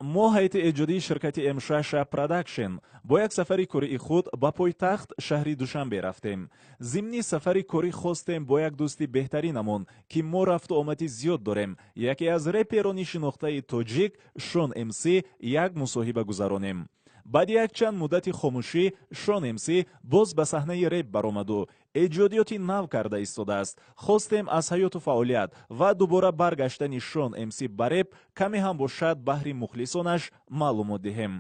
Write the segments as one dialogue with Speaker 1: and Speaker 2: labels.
Speaker 1: Мо, ҳайати эҷодии ширкати М6 Продакшн, бо як сафари кории худ ба пойтахт, шаҳри Душанбе, рафтем. Зимни сафари корӣ хостем бо як дӯсти беҳтаринамон, ки мо рафту омади зиёд дорем, яке аз реперони шинохтаи тоҷик, Шон МС, як мусоҳиба гузаронем. Баъди якчанд муддати хомӯшӣ Шон МС боз ба саҳнаи реп баромаду эҷодиёти нав карда истодааст. Хостем аз ҳаёту фаъолият ва дубора баргаштани Шон МС ба реп каме ҳам бошад баҳри мухлисонаш маълумот диҳем.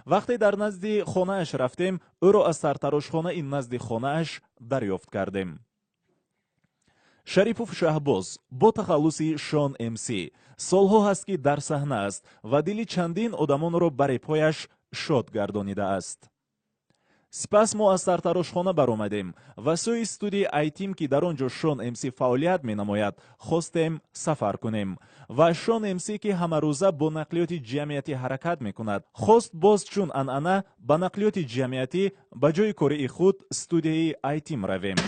Speaker 1: Вақте дар назди хонааш рафтем, ӯро аз сартарошхонаи назди хонааш дарёфт кардем. Шарипов Шаҳбоз бо тахаллуси Шон МС солҳо ҳаст, ки дар саҳна аст ва дили чандин одамонро ба репҳояш шод гардонидааст. Сипас мо аз сартарошхона баромадем ва сӯи студияи Айтим, ки дар он ҷо Шон МС фаъолият менамояд, хостем сафар кунем. Ва Шон МС, ки ҳамарӯза бо нақлиёти ҷамъиятӣ ҳаракат мекунад, хост боз чун анъана ба нақлиёти ҷамъиятӣ ба ҷои кории худ, студияи Айтим, равем.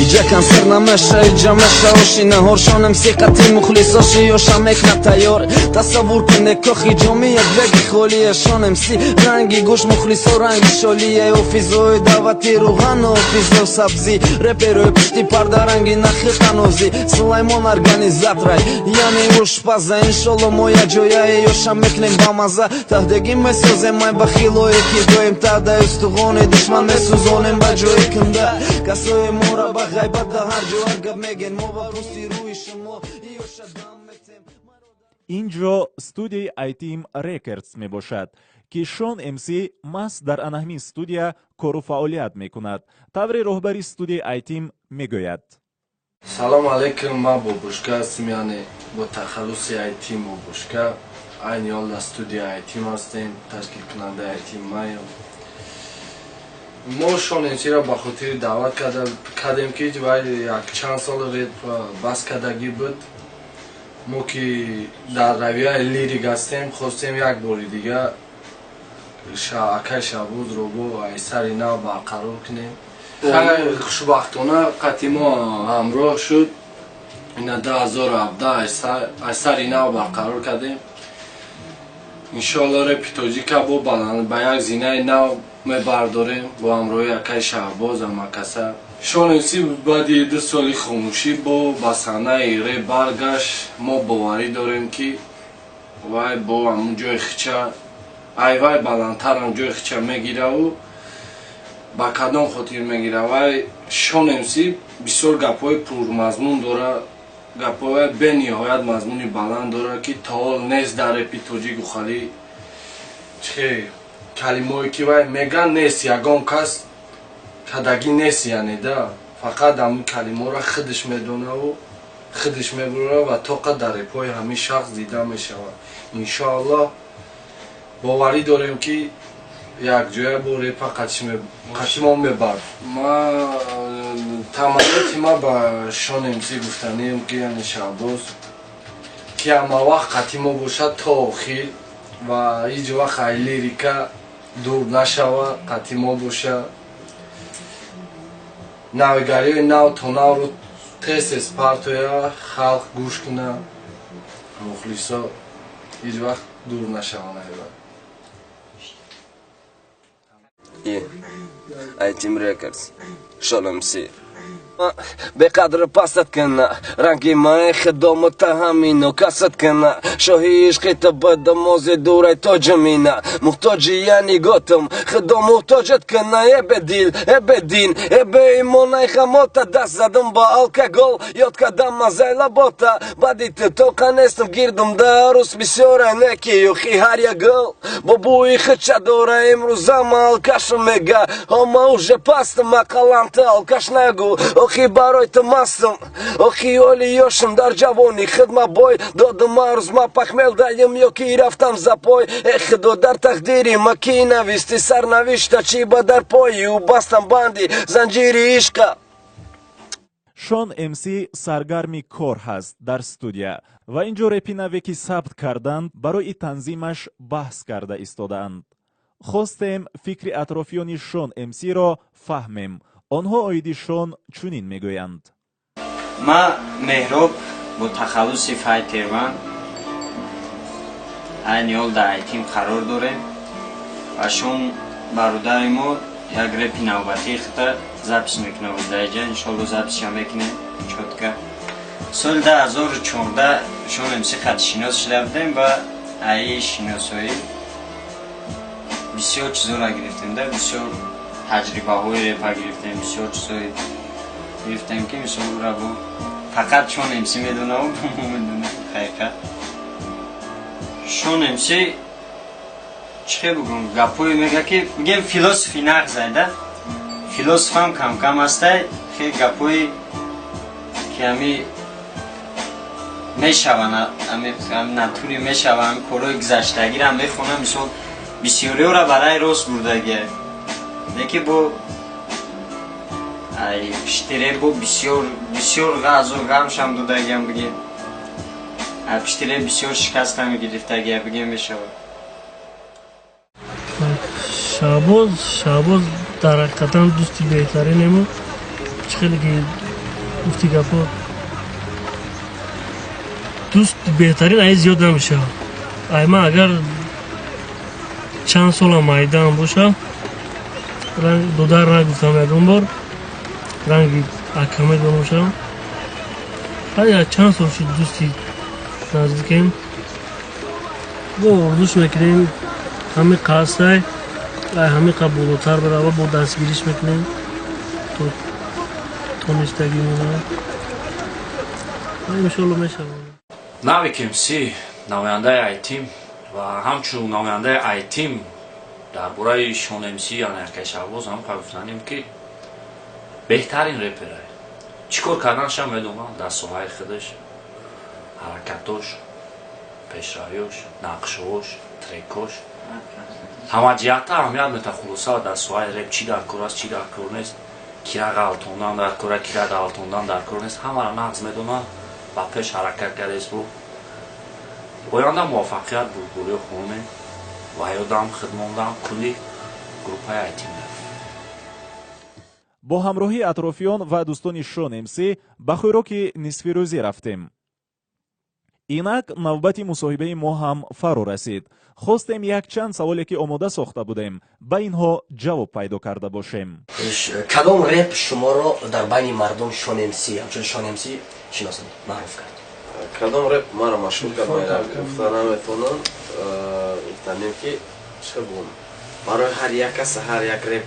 Speaker 2: Иҷа консерт намеша, иҷа меша оши наҳор. Шон МС қати мухлисоши ёша мекна тайёр. Тасаввур куне, кохи ҷоми як веги холия. Шон МС ранги гӯш, мухлисо ранги шолия. Офизои даъвати руғану офизо сабзӣ, реперои пушти парда ранги нахи қанозӣ. Сулаймон организаторай, яъне ошпаза. Иншолло, мо якҷояи ёша мекунем ба маза. Таҳдагӣ месозем май ба хилое, ки доим таъдаи устухони душман месӯзонем ба ҷои кунда. Касои мора ба ғайбат да ҳар ҷо гап меген, мо ба пӯсти рӯи шумо ёша дам метем.
Speaker 1: Ин ҷо студияи Айтим Рекордс мебошад, ки Шон МС маҳз дар ана ҳамин студия кору фаъолият мекунад. Тавре роҳбари студияи Айтим мегӯяд.
Speaker 3: Салом алейкум, ман Бобушка ҳастем, яъне бо тахаллуси Айтим Бобушка. Айни ҳол дар студияи Айтим ҳастем, ташкилкунандаи Айтим маем. Мо Шон МСро ба хотири даъват кардем, ки вай якчанд сол реп бас кардагӣ буд. Мо ки дар равияи лирик ҳастем, хостем як бори дига акай Шаҳбозро бо сари нав барқарор кунем. Хушбахтона, қати мо ҳамроҳ шуд. Ина 2017 аз сари нав барқарор кардем. Иншоалло, репи тоҷика бо ба як зинаи нав мебардорем бо ҳамроҳи акай Шаҳбоз, амакаса Шон МС. Баъди 2 соли хомӯшӣ бо ба саҳнаи реп баргашт. Мо боварӣ дорем, ки вай бо ҳамун ҷои хича, ай вай баландтарам ҷои хича мегираву ба кадом хотир мегира. Вай Шон МС бисёр гапҳои пурмазмун дора, гапҳои бениҳоят мазмуни баланд дора, ки то ҳол нест дар репи тоҷику. Хали чихе калимое ки вай меган, нест, ягон кас кадагӣ нест, яъне да фақат ҳамин калимаро худаш медонаву худаш мебурад ва тоқа дар репҳои ҳамин шахс дида мешавад. Иншоаллоҳ, боварӣ дорем, ки якҷоя бо репа қатимо мебард. Ма таманноти ма ба Шон МС гуфтанием, ки яъне Шаҳбоз, ки ҳамавақт қатӣ мо бошад то охир ва ҳеҷ вақт ай лирика дур нашава, қатӣ мо боша, навигариҳои нав то наврӯ тез тез партоя, халқ гӯш куна, мухлисо ҳеҷ вақт дур нашаванд айва.
Speaker 2: Айтим Рекордс, Шон МС. Беқадр пастат кана, ранги мае хидомо таҳамино касат кана. Шоҳи ишқи табада мозе дурай тоҷамина, муҳтоҷи яни готам, худо муҳтоҷат кана. Э бедил, э бедин, э беимонай, хамота даст задам ба алкогол, ёд кардам мазай лабота. Баъди ту тоқа нестам, гирдам да рӯз бисёра неки ёхи ҳар як гул бо бӯи хича дора. Имрӯзама алкашам мега, ҳома уже пастам, ақаллан ту алкаш нагӯ. Охи барои ту мастам, охи оли ёшам, дар ҷавони хидма бой додам. Арӯз ма пахмел даем ё ки рафтам запой. Э худо, дар тақдири ма ки нависти сарнавишта, чӣ ба дар пои ӯ бастам банди занҷири ишқа.
Speaker 1: Шон МС саргарми кор ҳаст дар студия ва ин ҷо репи наве, ки сабт карданд, барои танзимаш баҳс карда истодаанд. Хостем фикри атрофиёни Шон МСро фаҳмем. Онҳо оиди Шон чунин мегӯянд.
Speaker 4: Ман Меҳроб бо тахаллуси Файтерман. Айни ҳол дар Айтим қарор дорем ва Шон бародари мо як репи навбатии худта запись мекунад даиҷа. Иншолло, запись ша мекунем чётко. Соли 2014 Шон МС хатшинос шуда будем ва аи шиносоӣ бисёр чизоро гирифтем да, бисёр таҷрибаҳои репа гирифтем, бисёр чизое гирифтем, ки мисол ура бо фақат Шон МС медонам, мо медонем. Ҳақиқат, Шон МС, чӣ хел бигӯм, гапҳое мега, ки бигем, философи нағзай да, философам камкам ҳастай. Хел гапҳое ки ҳами мешаванд, ҳами натури мешава, ҳами корҳои гузаштагиро мехонам. Мисол, бисёриёра барои рост бурдагия, леки бо ай пиштире бо бисёр бисёр ғазу ғамшам додагиам, бигем, ай пиштире бисёр шикастам гирифтагия, бигем, мешавад.
Speaker 5: Шаҳбоз дар ҳақиқатан дӯсти беҳтаринему. Чӣ хеле ки гуфти, гапҳо, дӯст беҳтарин ай зиёд намешавад. Ай ман агар чанд солам майдаам бошам, дудар нагуфтам ягон бор, ранги ака медоношам. Чанд сол шуд, дӯсти наздикем. Бо орзуш мекунем, ҳами қасдай, ай ҳами қа болотар барава, бо дастгириш мекунем то тонистагимона. Иншолло, мешавад.
Speaker 6: Навик МС, намояндаи Айтим, ва ҳамчун намояндаи Айтим дар бораи Шон МС, яъне акай Шаҳбоз, ҳам гуфтанем, ки беҳтарин репера. Чӣ кор карданашам медонам, дар соҳаи худаш, ҳаракатош, пешравиёш, нақшҳош, трекош, ҳамаҷиҳата аҳамият мета. Хулоса, дар соҳаи реп чӣ дар кор аст, чӣ дар кор нест, кира ғалтондан дар кора, кира ғалтондан дар кор нест, ҳамаро нағз медонад, ба пеш ҳаракат кардааст. Бу оянда муваффақият бурдбориё хонем ва ёдам хидмондам кулли группаи Айтим.
Speaker 1: Бо ҳамроҳии атрофиён ва дӯстони Шон МС ба хӯроки нисфирӯзӣ рафтем. Инак навбати мусоҳибаи мо ҳам фаро расид. Хостем якчанд саволе, ки омода сохта будем, ба инҳо ҷавоб пайдо карда бошем.
Speaker 7: Кадом реп шуморо дар байни мардум Шон МС, ҳамчун Шон МС шиносонд, маъруф кард?
Speaker 3: Кадом реп маро машҳур кард, гуфта наметавонам. Гуфтанем, ки чӣ бигӯм, барои ҳар як кас ҳар як реп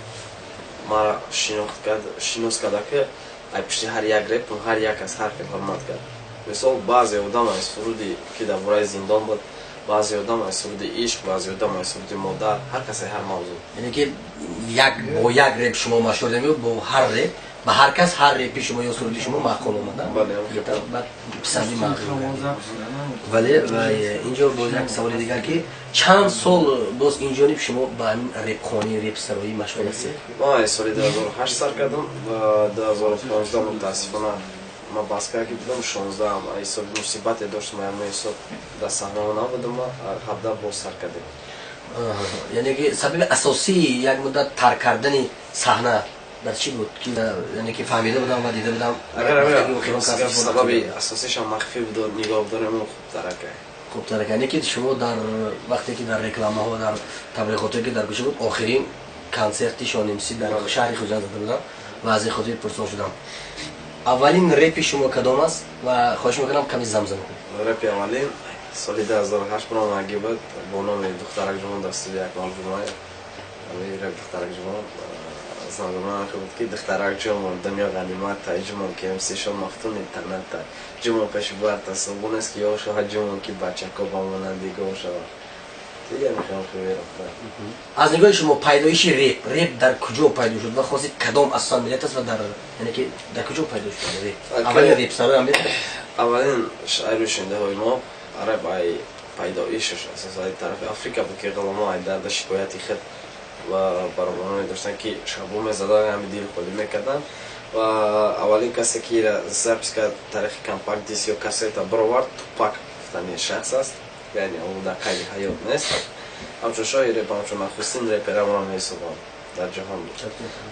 Speaker 3: маро шинохт кард, шинос карда, ки ай пишти ҳар як реп ҳар як кас ҳар хел ҳурмат кард. Мисол, баъзе одам аз суруди, ки дар бораи зиндон буд, баъзе одам аз суруди ишқ, баъзе одам аз суруди модар, ҳар касе ҳар мавзӯъ.
Speaker 7: Яъне ки як бо як реп шумо машҳур намеёб, бо ҳар реп ба ҳар кас ҳар репи шумо ё суруди шумо маъқул омада, писанди маъқул. Вале инҷо боз як саволи дигар, ки чанд сол боз инҷониб шумо ба ҳамин репхонӣ, репсароӣ машғул ҳастед?
Speaker 3: Ман соли 2008 сар кардам ва 2015 мутаассифона ма бас карда будам. 16 ҳисоби мусибате доштам, ҳама ҳисоб дар саҳна набудам, ма 17 боз сар кардем.
Speaker 7: Яъне ки сабаби асосии як муддат тарк кардани саҳна дар чӣ буд, ки яъне ки фаҳмида будам ва дида будам?
Speaker 3: Агар сабаби асосишам махфӣ нигоҳ дорем, хубтар ака.
Speaker 7: Хубтар ака. Яъне ки шумо дар вақте ки дар рекламаҳо, дар таблиғотое ки дар кӯча буд, охирин консерти Шон МС дар шаҳри Хуҷанд зада будам ва аз ин хотир пурсон шудам. Аввалин репи шумо кадом аст ва хоҳиш мекунам, каме замзама кунед.
Speaker 3: Репи аввалин соли 2008 баромадагӣ буд бо номи «Духтарак ҷумон» дар студияи Акмал Ҷумаев. Ҳамин реп, «Духтарак ҷумон», замзама буд, ки «Духтарак ҷумон, дунё ғанимат тай, ҷумон ки МС-шон мафтуни танат тай, ҷумон пеши барта собун аст, ки ёв шавад, ҷумон ки бачако ба монанди гов шавад».
Speaker 7: Аз нигоҳи шумо, пайдоиши реп дар куҷо пайдо шуд ва хоси кадом асосан миллат аст ва дар, яъне ки дар куҷо пайдо шуд реп, аввалин репсарои амрико?
Speaker 3: Аввалин шаъри шунидаҳои мо реп ай пайдоишаш асосан тарафи Африка буд, ки ғуломо ай дарда шикояти худ ва баробароне доштанд, ки шабо мезадан, ҳами дил холӣ мекарданд. Ва аввалин касе, ки запись кард, таърихи компакт диск ё кассета баровард, Тупак гуфтани шахс аст, яъне ӯ дар қайди ҳаёт нест. Ҳамчун шоҳи реп, ҳамчун нахустин репера ро меҳисобам дар ҷаҳон буд.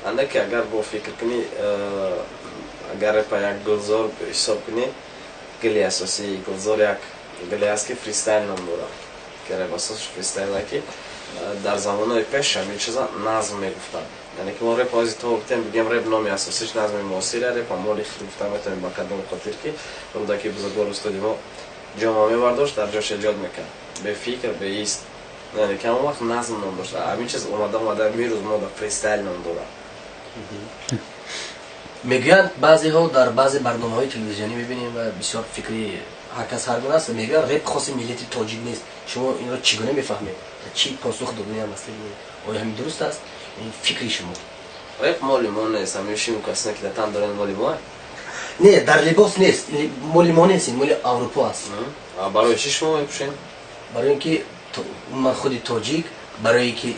Speaker 3: Андаке агар бо фикр кунӣ, агар репа як гулзор ҳисоб кунӣ, гули асосии гулзор як гуле аст, ки фристайл ном дорад.
Speaker 8: Ки реп асосаш фристайла, ки дар замонҳои пеш ҳамин чиза назм мегуфтанд. Яъне ки мо реп ҳозир то гуфтем, бигем, реп номи асосиш назми муосира, репа моли хит гуфта метавонем. Ба кадом хотир ки Рӯдаки бузургвор, устоди мо, ҷома мебардошт, дар ҷош эҷод мекард, бефикр, беист. Яъне ки ҳамон вақт назм ном дошт. Ҳамин чиз омада омада мирӯз мода фристайл ном дорад.
Speaker 7: Мегӯянд баъзеҳо, дар баъзе барномаҳои телевизионӣ мебинем ва бисёр фикри ҳар кас ҳар гуна аст, мегӯянд, реп хоси миллати тоҷик нест. Шумо инро чӣ гуна мефаҳмед? Чӣ посух доданиам ҳастед? Оё ҳамин дуруст аст, ин фикри шумо?
Speaker 8: Реп моли мо нест. Ҳамин шиму касоне ки дар тан дорем, моли мо?
Speaker 7: Не, дар либос нест, моли мо нест, ин моли Аврупо аст.
Speaker 8: Барои чӣ шумо мепӯшед?
Speaker 7: Барои ин ки ман худи тоҷик, барое ки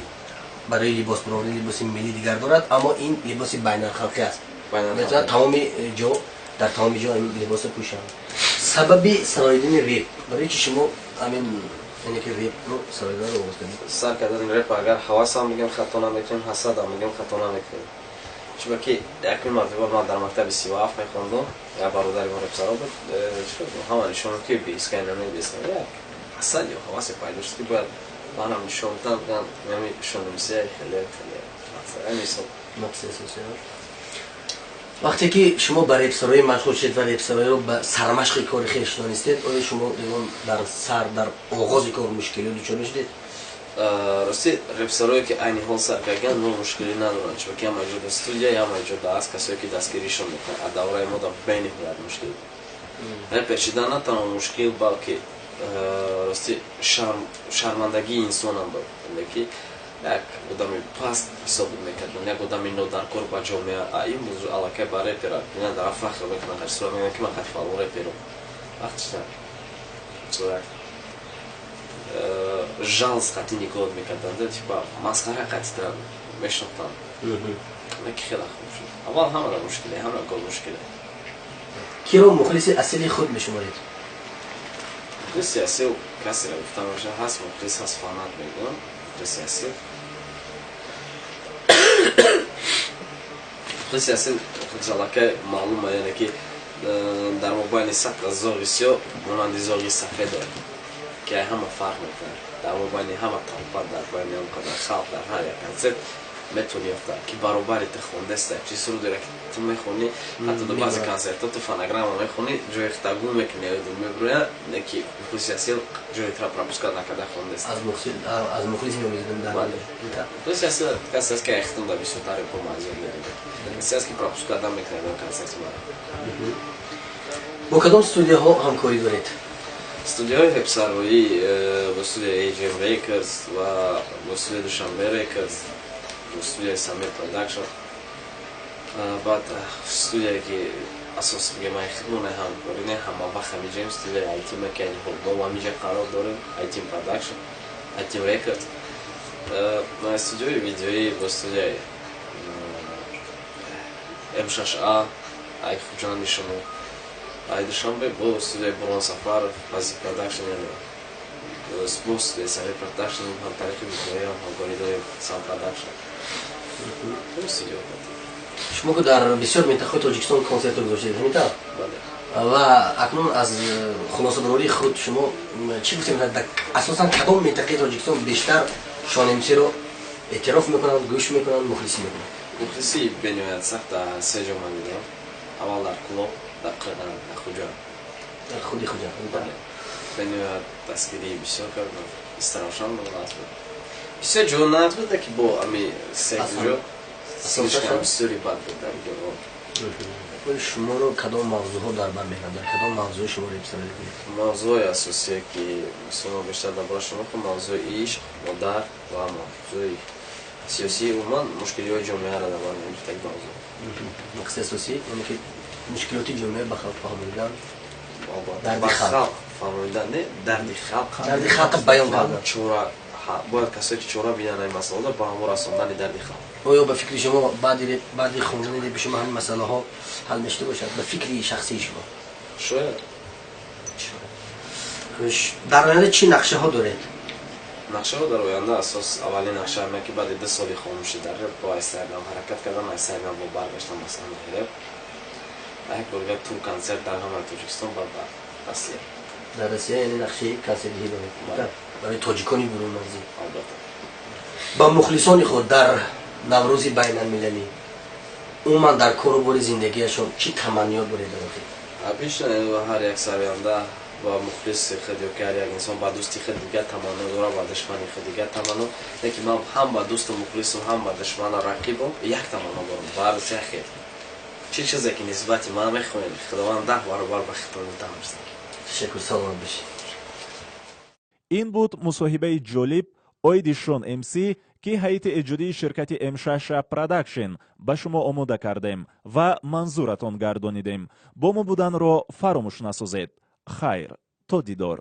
Speaker 7: барои либос баровардан либоси миллӣ дигар дорад, аммо ин либоси байналхалқӣ аст. Метавонад тамоми ҷо, дар тамоми ҷо ин либосро пӯшанд. Сабаби сароидани реп, барои чи шумо ҳамин, яъне ки репро сароиданро оғоз кардед?
Speaker 8: Сар кардани реп, агар ҳавасам бигем, хато намекунем, ҳасадам бигем, хато намекунем. Чунки якум мартиба ман дар мактаби 37 мехондум, як бародари мо репсаро буд. Ҳама нишон ки бискай намебиска, як ҳасад ё ҳавасе пайдо шуд, ки бояд манам нишон бидам, ами шонумсия хеле хеле ҳамин.
Speaker 7: Вақте ки шумо ба репсароӣ машғул шудед ва репсароиро ба сармашқи кори хеш донистед, оё шумо ягон дар сар, дар оғози кор мушкилиҳо дучор мешудед?
Speaker 8: Рости, репсарое ки айни ҳол сар кардаган, мо мушкилӣ надоранд, чунки ҳама ҷода студия, ҳама ҷода аст касое ки дастгиришон мекунанд. А давраи мо да бениҳоят мушкил репер шидан, на танҳо мушкил, балки, рости, шармандагии инсонам буд, ки як одами паст ҳисоб мекарданд, як одами нодаркор ба ҷомеа. А имрӯз аллакай ба репера бинан дара фахр мекунанд, ҳар мегӯянд, ки ман қати фалон реперам. Вақтишна як жалость қати нигоҳ мекарданд, типа масхара қатитра мешнохтанд. Ки хеле хуб шуд. Аввал ҳамара мушкиле, ҳама кор мушкиле.
Speaker 7: Киро мухлиси асили худ мешуморед?
Speaker 8: Мухлиси асил касеро гуфта мешавад? Ҳаст мухлис, ҳаст фанат, мегӯям. Мухлиси асил аллакай маълума, яъне ки дар мобайни 100 зоғи сиёҳ монанди зоғи сафед дорад, ки ҳама фарқ мекунад. Дар мобайни ҳама толпа, дар байни он қадар халқ, дар ҳар як консерт метавонӣ ёфта, ки баробари ту хондаста, чи сурудеро ки ту мехонӣ. Ҳатто дар баъзе консертҳо ту фонограмма мехонӣ, ҷои хита гум мекунӣ, ёдат мебирояд, не ки мухлиси асил ҷои тура пропускать накарда хондаста.
Speaker 7: Аз мухлиси
Speaker 8: Мухлиси асил касе аст, ки айхтам дар бисёртари по манзур медонад, касе аст, ки пропускать намекунад дар консерти мара.
Speaker 7: Бо кадом студияҳо ҳамкорӣ доред?
Speaker 8: Студияҳои репсароӣ, бо студияи AGM Records ва бо студияи Душанбе Records, бо студияи Самир Production, баъд студияе ки асос бигем ай худмон ҳамкорӣ не, ҳама вақт ҳамиҷаем, студияи Айтим, ки айни ҳол мо ҳамиҷа қарор дорем, Айтим Production, Айтим Records. Студияи видеоӣ бо студияи М6А ай Хуҷанди шумо, ай Душанбе бо студияи Бурон Сафаров, Бази Production, яъне бо студияи Самир Production ҳам тариқи видеоӣ ҳамкорӣ дорем, Сам Production.
Speaker 7: Шумо ки дар бисёр минтақаҳои Тоҷикистон консертҳо гузоштед, ҳамин тавр? Ва акнун аз хулосабарории худ шумо чӣ гуфтем, асосан кадом минтақаи Тоҷикистон бештар Шон МС-ро эътироф мекунанд, гӯш мекунанд, мухлисӣ мекунанд?
Speaker 8: Мухлисӣ бениҳоят сахт дар се ҷо ман дидам. Аввал дар Кулоб, дар Қирған, дар Хуҷанд.
Speaker 7: Дар худи Хуҷанд?
Speaker 8: Бениҳоят дастгирии бисёр кардам. Истаравшан буд, бисёр ҷо набуда, ки бо ами се ҷо слишком бисёри бад буд дар ҷо.
Speaker 7: Шуморо кадом мавзӯъҳо дар бар мегиранд? Дар кадом мавзӯи шумо репсароӣ мекунед?
Speaker 8: Мавзӯи асосие, ки мисол бештар дар бораи шумо, мавзӯи ишқ, модар ва мавзӯи сиёсӣ, умуман мушкилиҳои ҷомеаро дар бар мегирифтаги мавзӯъ.
Speaker 7: Мақсади асосӣ, яъне ки мушкилоти ҷомеа ба халқ фаҳмонидан?
Speaker 8: Дарди халқ фаҳмонидан не, дарди халқ.
Speaker 7: Дарди халқ баён кардан.
Speaker 8: Чора бояд касое ки чора бинанд ин масъаларо, ба ҳамо расондани дарди халқ.
Speaker 7: Оё ба фикри шумо баъди хондани репи шумо ҳамин масъалаҳо ҳал мешуда бошад, ба фикри шахсии шумо?
Speaker 8: Шояд.
Speaker 7: Дар оянда чӣ нақшаҳо доред?
Speaker 8: Нақшаҳо дар оянда, асос аввалин нақша ҳаме, ки баъди 2 соли хомӯшӣ дар реп бо айсайнам ҳаракат кардам, айсайнам бо баргаштам ба саҳнаи реп, як бор дигар тур консерт дар ҳамаи Тоҷикистон, баъд ба Россия.
Speaker 7: Дар Россия яъне нақшаи консертдиҳӣ доред барои тоҷикони бурунмарзӣ?
Speaker 8: Албатта.
Speaker 7: Ба мухлисони худ дар Наврӯзи байналмилалӣ, умуман дар кору бори зиндагиашон чӣ таманниёт доред дар охир?
Speaker 8: Обычно ҳар як сароянда ба мухлиси худ ё ки ҳар як инсон ба дӯсти худ дигар таманно дорад, ба душмани худ дигар таманно. Лекин ман ҳам ба дӯсту мухлису, ҳам ба душману рақибам як таманно дорам: ба ҳар се хел чӣ чизе ки нисбати ман мехоҳед, Худованд 10 баробар ба хитони тамрзад.
Speaker 7: Ташаккур, саломат бошед.
Speaker 1: Ин буд мусоҳибаи ҷолиб оиди Шон МС, ки ҳайати эҷодии ширкати М6 Продакшн ба шумо омода кардем ва манзуратон гардонидем. Бо мо буданро фаромӯш насозед. Хайр, то дидор.